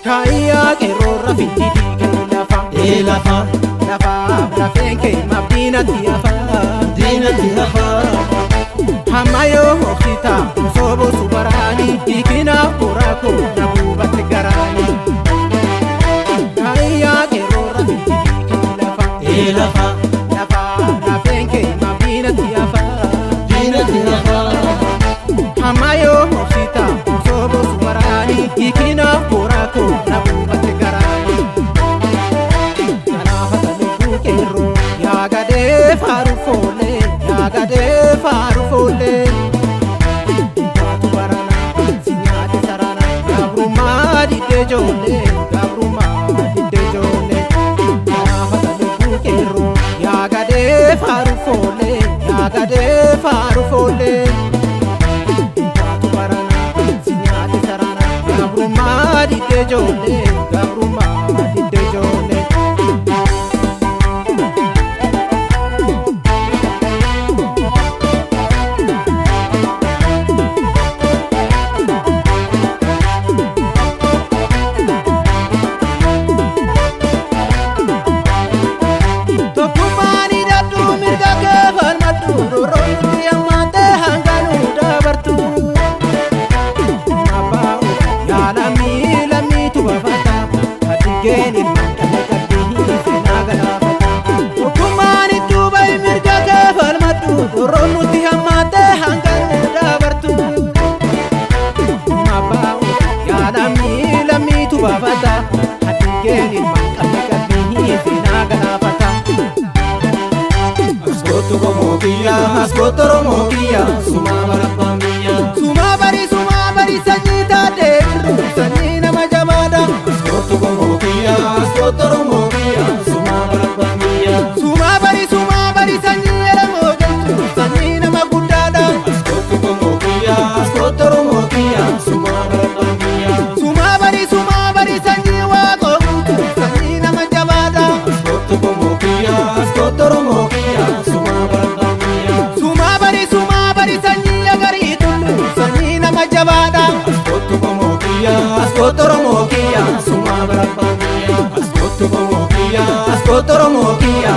Kaayaa qeerroo finti diigee lafa. Ee lafa. Lafa lafeen kee maaf diinatti hafa. Diinatti hafa. Hamma yoo hojjeta osoo boosu baraani hiikinaaf boraakoo na buubatti garaani. Kaayaa qeerroo finti diigee lafa. Ee lafa. Lafa lafeen kee maaf diinatti hafa. Diinatti hafa. Hamma yoo hojjeta osoo boosu baraani hiikinaaf boraakoo na buubatti garaani. Kanaafata lubbuu qeerroo yaa gadee faaru foolee yaa gadee faaru foolee. Baatu barana si nyaate sarara gabrummaa diddee ijoollee gabrummaa diddee ijoollee. Kanaafata lubbuu qeerroo yaa gadee faaru foolee yaa gadee faaru foolee. Baatu barana si nyaate sarara gabrummaa diddee ijoollee gabrummaa diddee ijoollee. Tokkummaan hidhadhu mirga kee falmadhu roorroon nuti hammaatee hanga nu dabartu. Abbaa yaa lammii lammiitu baafata adigeen ilmaan dhala qabdii seenaa galaafata. Tokkummaan iddoo bahi mirga kee falmadhu roorroon nuti hammaatee hanga nu dabartu. Abbaa yaa lammii lammiitu baafata adigeen ilmaan dhala qabdii seenaa galaafata. Askootu qomoo kiyya askootu Oromoo kiyya sumaa barabbaan biyya. Sumaa bari sanyii taatee jirru sanyii nama jabaadha. Askootu qomoo kiyya askootu Oromoo kiyya sumaa barabbaan biyya. Sumaa bari sanyii elemoo jettu sanyii nama guddaadha. Askootu qomoo kiyya askootu Oromoo kiyya sumaa barabbaan biyya. Sumaa bari sanyii waaqoo guutu sanyii nama jabaadha. Askootu qomoo kiyya askootu Oromoo kiyya sumaa barabbaan biyya. Sumaa bari sanyii agarii tullu sanyii nama jabaadha. Askootu qomoo kiyya askootu Oromoo kiyya sumaa barabbaan biyya. Askootu qomoo kiyya askootu Oromoo kiyya.